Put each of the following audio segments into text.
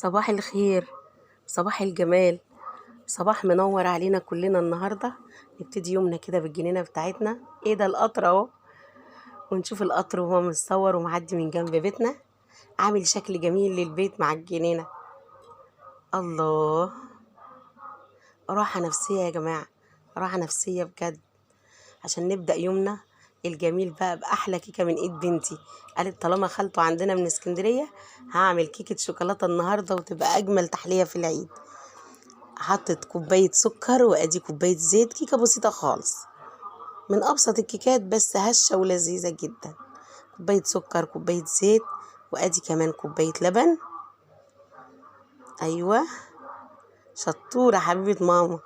صباح الخير، صباح الجمال، صباح منور علينا كلنا النهارده. نبتدي يومنا كده بالجنينه بتاعتنا. ايه ده القطر اهو، ونشوف القطر وهو متصور ومعدي من جنب بيتنا، عامل شكل جميل للبيت مع الجنينة. الله، راحة نفسية يا جماعة، راحة نفسية بجد. عشان نبدأ يومنا الجميل بقى بأحلى كيكة من ايد بنتي. قالت طالما خالته عندنا من اسكندرية هعمل كيكة شوكولاتة النهاردة وتبقى أجمل تحلية في العيد. حطت كوباية سكر وادي كوباية زيت، كيكة بسيطة خالص من أبسط الكيكات بس هشة ولذيذة جدا. كوباية سكر، كوباية زيت، وادي كمان كوباية لبن. أيوة شطورة حبيبة ماما.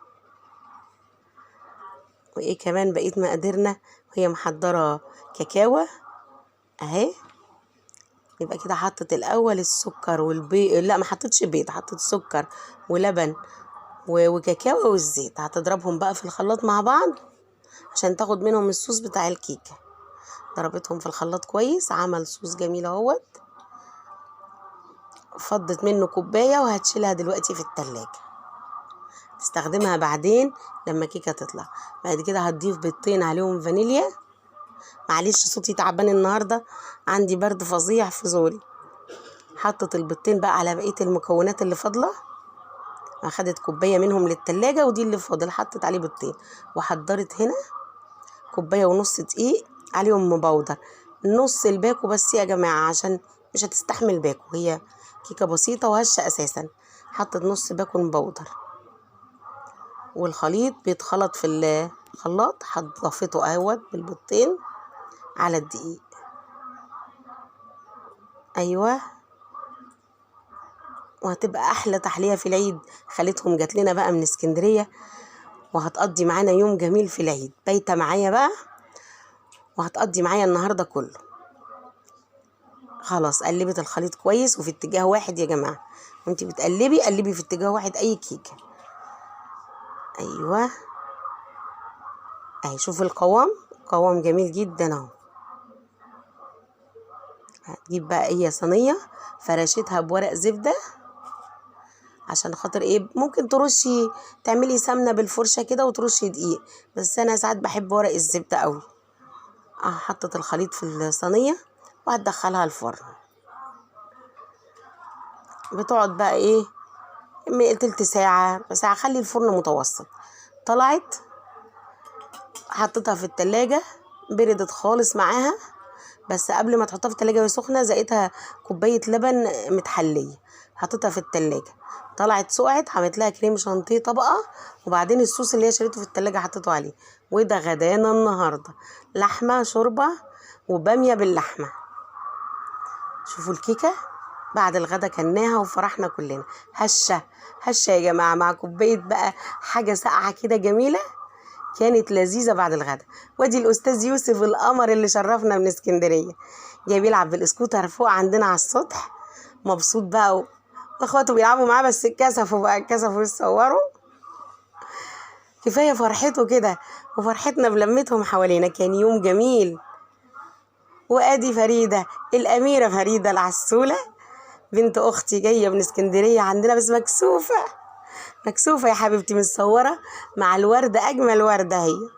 وايه كمان بقيت مقاديرنا، وهي محضرة كاكاوة اهي. يبقى كده حطت الاول السكر والبيض، لا ما حطتش بيض، حطت سكر ولبن وكاكاو والزيت. هتضربهم بقى في الخلاط مع بعض عشان تاخد منهم الصوص بتاع الكيكة. ضربتهم في الخلاط كويس، عمل صوص جميل اهوت. فضت منه كوباية وهتشيلها دلوقتي في التلاجة، تستخدمها بعدين لما كيكة تطلع. بعد كده هتضيف بيضتين عليهم فانيليا. معلش صوتي تعبان النهاردة، عندي برد فظيع في زوري. حطت البيضتين بقى على بقية المكونات اللي فاضلة، اخدت كوباية منهم للتلاجة ودي اللي فاضل حطت عليه بيضتين. وحضرت هنا كوباية ونص دقيق عليهم مبودر، نص الباكو بس يا جماعة عشان مش هتستحمل باكو، هي كيكة بسيطة وهشة أساسا. حطت نص باكو مبودر، والخليط بيتخلط في الخلاط. ضافته اهوت بالبيضتين على الدقيق. ايوه، وهتبقى احلى تحلية في العيد. خالتهم جات لنا بقى من اسكندرية وهتقضي معانا يوم جميل في العيد، بايته معايا بقى وهتقضي معايا النهارده كله. خلاص قلبت الخليط كويس وفي اتجاه واحد يا جماعة، وانتي بتقلبي قلبي في اتجاه واحد اي كيكة. ايوه اهي، شوفوا القوام، قوام جميل جدا اهو. هتجيب بقى اي صينية فرشتها بورق زبدة عشان خاطر ايه، ممكن ترشي تعملي سمنه بالفرشه كده وترشي دقيق، بس انا ساعات بحب ورق الزبدة قوي. حطت الخليط في الصينية وهتدخلها الفرن. بتقعد بقى ايه تلت ساعة ساعة، خلي الفرن متوسط. طلعت حطيتها في التلاجة، بردت خالص معاها، بس قبل ما تحطها في التلاجة وهي سخنة زقتها كوباية لبن متحلية، حطيتها في التلاجة. طلعت سقعت، عملت لها كريم شانتيه طبقة، وبعدين الصوص اللي هي شريته في التلاجة حطيته عليه. وده غدانا النهاردة، لحمة شوربة وبامية باللحمة. شوفوا الكيكة بعد الغدا كلناها وفرحنا كلنا. هشة هشة يا جماعة، مع كوباية بقى حاجة ساقعة كده جميلة، كانت لذيذة بعد الغدا. وادي الأستاذ يوسف القمر اللي شرفنا من اسكندرية، جاي بيلعب بالاسكوتر فوق عندنا على السطح، مبسوط بقى واخواته بيلعبوا معاه، بس اتكسفوا بقى، اتكسفوا يتصوروا. كفاية فرحته كده وفرحتنا بلمتهم حوالينا، كان يوم جميل. وادي فريدة الأميرة فريدة العسولة بنت أختي، جاية من اسكندرية عندنا، بس مكسوفة مكسوفة يا حبيبتي، متصورة مع الوردة، أجمل وردة هي.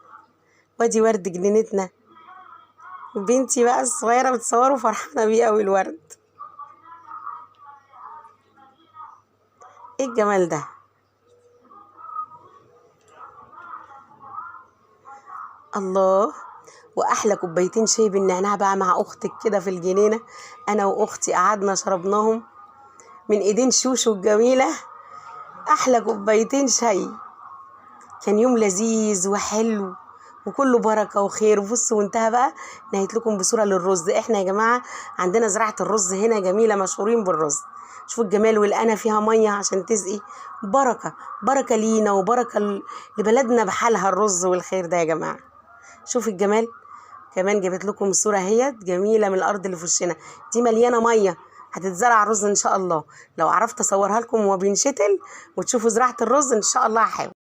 وادي ورد جنينتنا، بنتي بقى الصغيرة بتصوره وفرحانة بيه قوي الورد. ايه الجمال ده! الله. واحلى كوبايتين شاي بالنعناع بقى مع اختك كده في الجنينة، انا واختي قعدنا شربناهم من ايدين شوشو الجميلة، احلى كوبايتين شاي. كان يوم لذيذ وحلو وكله بركة وخير. بصوا وانتهى بقى، نهيت لكم بصورة للرز. احنا يا جماعة عندنا زراعة الرز هنا جميلة، مشهورين بالرز. شوفوا الجمال، والقنا فيها مية عشان تسقي. بركة بركة لينا وبركة لبلدنا بحالها الرز والخير ده يا جماعة. شوفوا الجمال. كمان جابت لكم صوره اهيت جميلة من الارض اللي في وشنا دي، مليانة مية، هتتزرع رز ان شاء الله. لو عرفت اصورها لكم وهو بينشتل وتشوفوا زراعة الرز ان شاء الله هحاول.